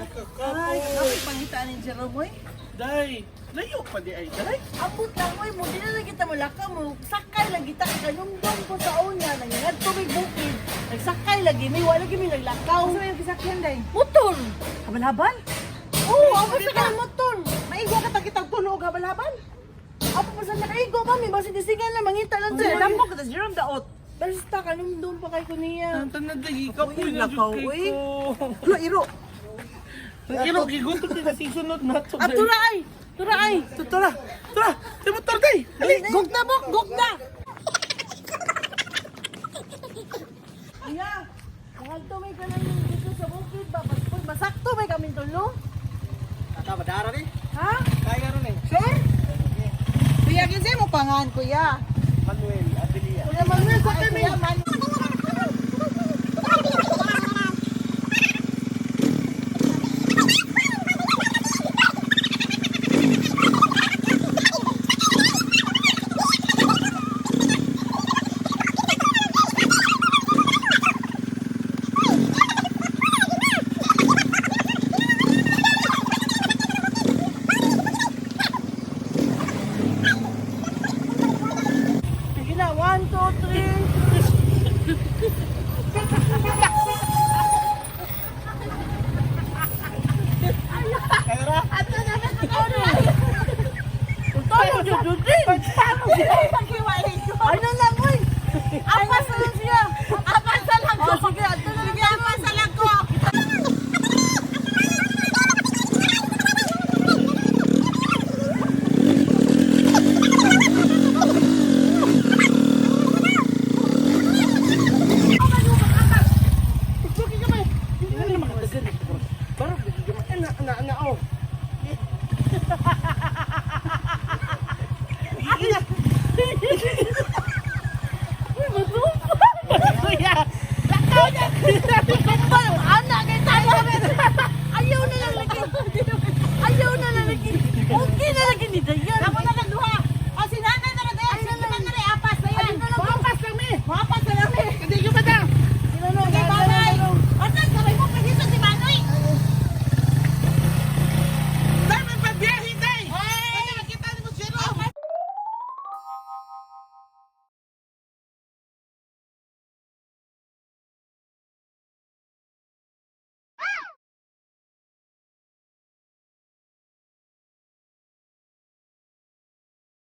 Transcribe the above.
Ay, kami pangita ni Jerome, oy. Day, layo pa di ay, day. Abot lang, oy, mo di na lang kita malakaw mo. Sakay lang kita kay kanumdum ko sa una nangingadto may bukid. Nagsakay lagi mi, wala lagi mi naglakaw. Asa may gisakyan day? Motor. Habal-habal? Oo, abot sa kanang motor. Maigo ka tagitag tulo og habal-habal. Apo pa sa nakaigo mami, basta disigan lang mangita lang Sir, sir. damo ka Jerome daot. Basta kanumdum pa kay ko niya. Tantan na day, kapoy Uy, na lakaw, jud uy. kay ko. Lo iro. Pero gigutom din na sunod na to. Ah, tura ay. Tura ay. Tura, tura. Sa motor day. Ali. Gugna bok, gugna. Iya, Nangadto may kanang dito sa bukid ba? Pag masakto may kami tulo. Ata badara ni. Ha? Kaya ron eh. Sure? Kuya, kinsa mo pangan, kuya? Manuel Abilia. Kuya Manuel, sa Ay, kami. kuya, man. Sige na, 1, 2, 3. Kaya ra. Ato na na Tama jud jud din. Ano lang oy? Apas na lang siya. Apas na lang ko. Oh, sige, ato na lang. Sige, apas na lang ko. Suki ka ba? Hindi na makadagan. Barog lagi gamay. Ana, ana, ana, oh. Uy, matumpa. Kuya. Lakaw na. Kumpal, anak kay tayo. Ayaw na lang lagi. Ayaw na lang lagi. Okay na lagi ni Dayan. Damo na lang